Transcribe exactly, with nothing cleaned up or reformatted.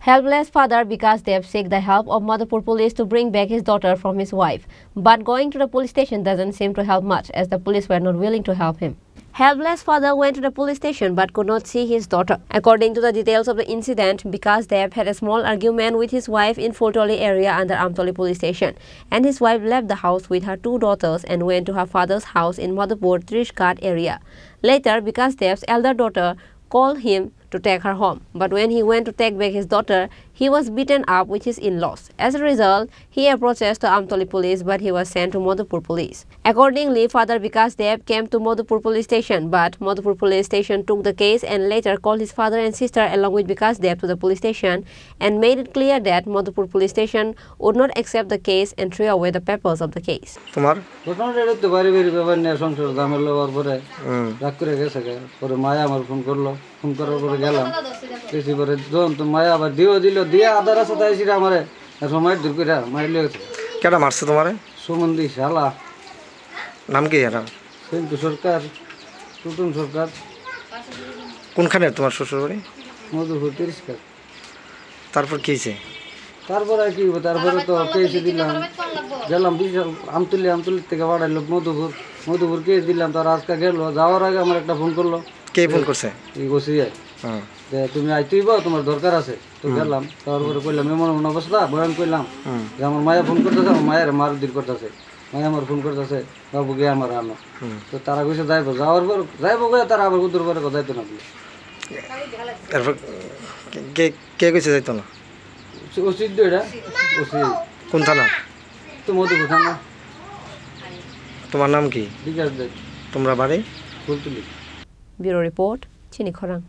Helpless father Bikash Dev seek the help of Madhupur police to bring back his daughter from his wife. But going to the police station doesn't seem to help much, as the police were not willing to help him. Helpless father went to the police station but could not see his daughter. According to the details of the incident, Bikash Dev had a small argument with his wife in Fultoli area under Amtoli police station, and his wife left the house with her two daughters and went to her father's house in Madhupur Trishghat area. Later, Bikash Dev's elder daughter called him to take her home. But when he went to take back his daughter, he was beaten up with his in-laws. As a result, he approached to Amtoli police, but he was sent to Madhupur police. Accordingly, Father Bikash Dev came to Madhupur police station, but Madhupur police station took the case and later called his father and sister along with Bikash Dev to the police station and made it clear that Madhupur police station would not accept the case and threw away the papers of the case. তোমার? ঘটনাটা এটা তো বাড়ি বাড়ি ব্যাপার নিয়ে সংসার ঝামেলা হওয়ার পরে হুম। রাগ করে গেছে গা। পরে মায়া আমার ফোন করলো, ফোন করার পরে গেলাম। গেছি পরে যখন তো মায়া আবার দিও দিল, দিয়ে আধা রাস্তা আইসি রে আমারে, এরপর মায়ের দূর করে মারি লিয়ে গেছে। কেটা মারছে তোমারে? সুমন্দি শালা। নাম কি এরা? সেন্টু সরকার, টুটন সরকার। কোনখানে তোমার শ্বশুর বাড়ি? মধুপুর তিরিশকার। তারপর কি হয়েছে? তারপরে আর কি হইব? তারপরে তো কেসে দিলাম, গেলাম বিশাল আমতলি, আমতলি থেকে পাঠাইলো মধুপুর, মধুপুর কেস দিলাম। তার আজকে গেল, যাওয়ার আগে আমার একটা ফোন করলো। কে ফোন করছে? এই ওসিআই। হ্যাঁ। যে তুমি আইতে হইব, তোমার দরকার আছে। তো হুম। গেলাম, তারপরে কইলাম এমন এমন অবস্থা, বয়ান কইলাম হুম। যে আমার মায়া ফোন করতেছে, আমার মায়ের মারধর করতেছে, মায়া আমার ফোন করতেছে, বাবু গিয়ে আমার আনো। হুম। তো তারা কইছে যাইবো, যাওয়ার পর যাইবো গিয়ে, তারা আবার উদ্ধার করে যাইতো না বলে। তারপর কে, কে, কে কইছে যাইতো না? ওসি, ওসি তো এটা, ওসি। কোন থানা? তো মধুপুর থানা। তোমার নাম কি? বিকাশ দেব। তোমরা বাড়ি? Fultali. Bureau report, Chini Khorang.